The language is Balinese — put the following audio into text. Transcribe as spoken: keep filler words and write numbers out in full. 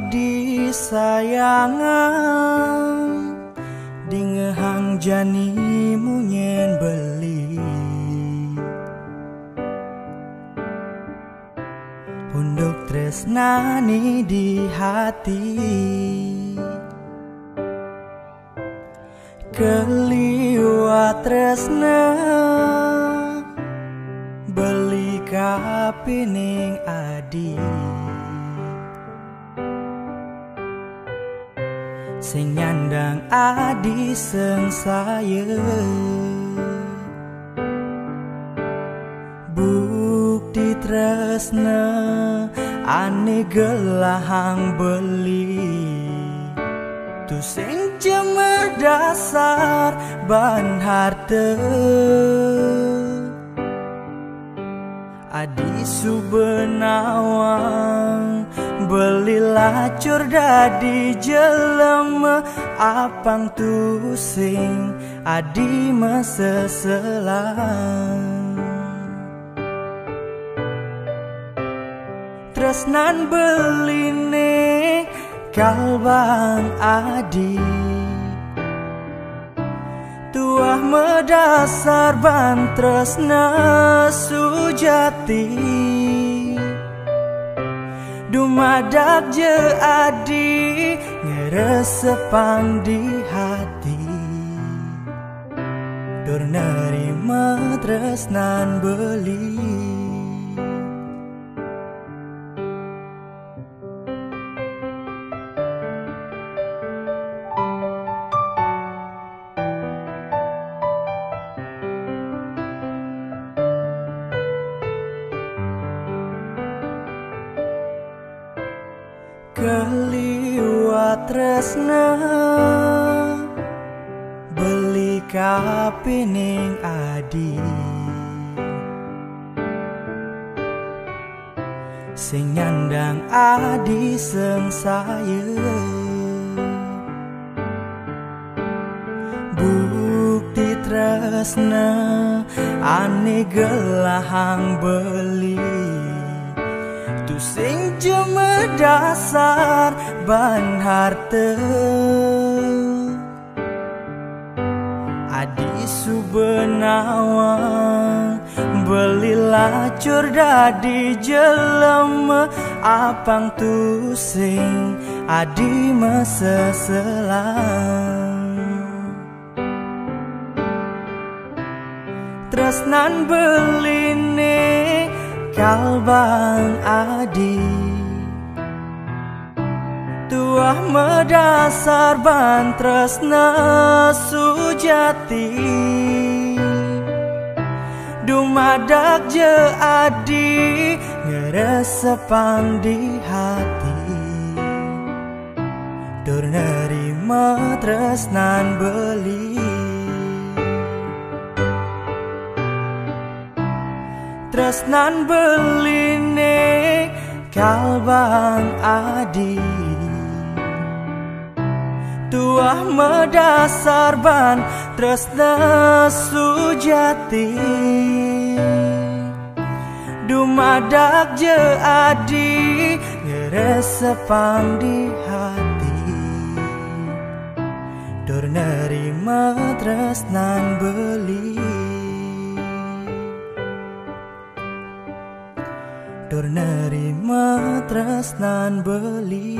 Disayangang, dingehang jani munyen beli. Unduk tresnane di hati. Keliwat tresna beli kapining adi. Sing nyandang adi sengsaya. Bukti tresna ane gelahang beli. Tusing jemer dasar ban harta. Adi suba nawang beli lacur dadi jelema, apang tusing adi maseselang. Tresnan beline kalbang adi. Tuah madasar ban tresna sujati. Dumadak ja adi ngresepang di hati. Tur nerima tresnan beli. Keliwat tresna beli kapining adi. Sing nyandang adi sengsaya. Bukti tresna ane gelahang beli. Tusing ja madasar ban harta. Adi suba nawang beli lacur dadi jelema, apang tusing adi maseselang. Tresnan beline kalbang adi. Tuah madasar ban tresna sujati. Dumadak ja adi ngresepang di hati. Tur nerima tresnan beli. Tresnan beline kalbang adi. Tuah madasar ban tresna sujati. Dumadak ja adi ngresepang di hati. Tur nerima tresnan beli. Tur nerima tresnan beli.